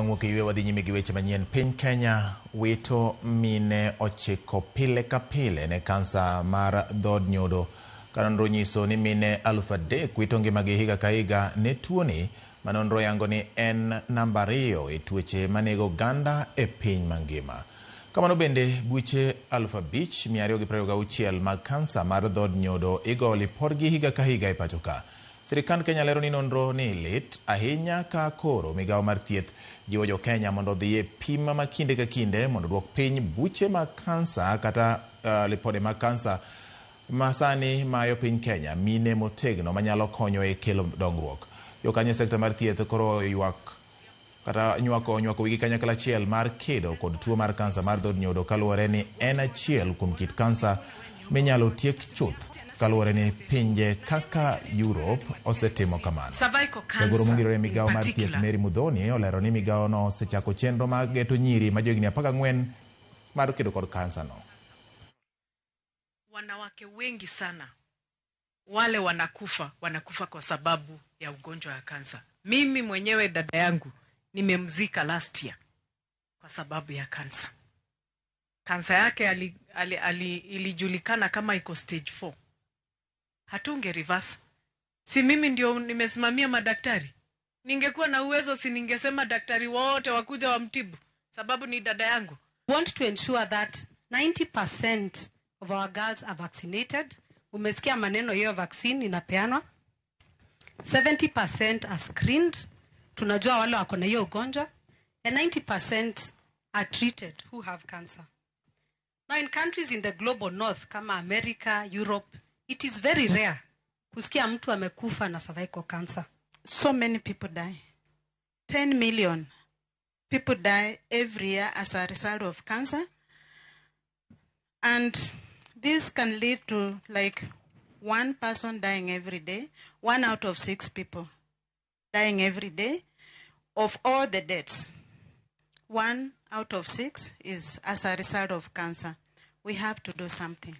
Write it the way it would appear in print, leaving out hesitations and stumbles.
Bang' wuok e yweyo wadhi nyime gi weche manyien. Piny Kenya wito mine 9 pile ka pile ne kansa mar dhood nyodo. Ka nonro nyiso ni mine 3,000 wito ngimagi higa ka higa ne tuoni, ma nonro yango ni en namba 2 e tuoche manego oganda e piny mangima. Kamano bende buche 5,226 mag kansa mar dhood nyodo igo lipodgi higa ka higa e pacho ka. Sirikand Kenya lero ni nonro ni lit ahinya ka koro migawo mar thieth jiwo jo Kenya mondo odhi e pim ma kinde ka kinde mondo oduok piny buche mag kansa kata lipode mag kansa ma sani mayo piny Kenya mine motegno manyalo konyo e kelo dongruok. Jokanyo e sekta mar thieth koro ywak kata nywako wigi kanyakla achiel mar kedo kod tuo mar kansa mar dhood nyodo kaluwore ni en achiel kuom kit kansa minyalo tiek chuth kaluwore ni pinje kaka Europe osetimo kamano. Jagoro mongirore e migawo mar thieth Mary Muthoni olero ni migawo no osechako chenro mar geto nyiri ma johigni 14 mar kedo kod kansa no. Wanawake wengi sana wale wanakufa kwa sababu ya ugonjwa wa kansa. Mimi mwenyewe dada yangu nimemzika last year kwa sababu ya kansa. Kansa yake ilijulikana kama iko stage 4. Hatunge reverse. Si mimi ndio nimesimamia madaktari. Ningekuwa na uwezo si ningesema daktari wote wakuja wamtibu, sababu ni dada yangu. We want to ensure that 90% of our girls are vaccinated. Umesikia maneno hiyo vaccine inapeanwa. 70% are screened. Tunajua wale wako na hiyo ugonjwa. And 90% are treated who have cancer. Now in countries in the global north kama America, Europe, it is very rare kusikia mtu amekufa na cervical cancer. So many people die. 10 million people die every year as a result of cancer. And this can lead to one person dying every day, 1 out of 6 people dying every day. Of all the deaths, 1 out of 6 is as a result of cancer. We have to do something.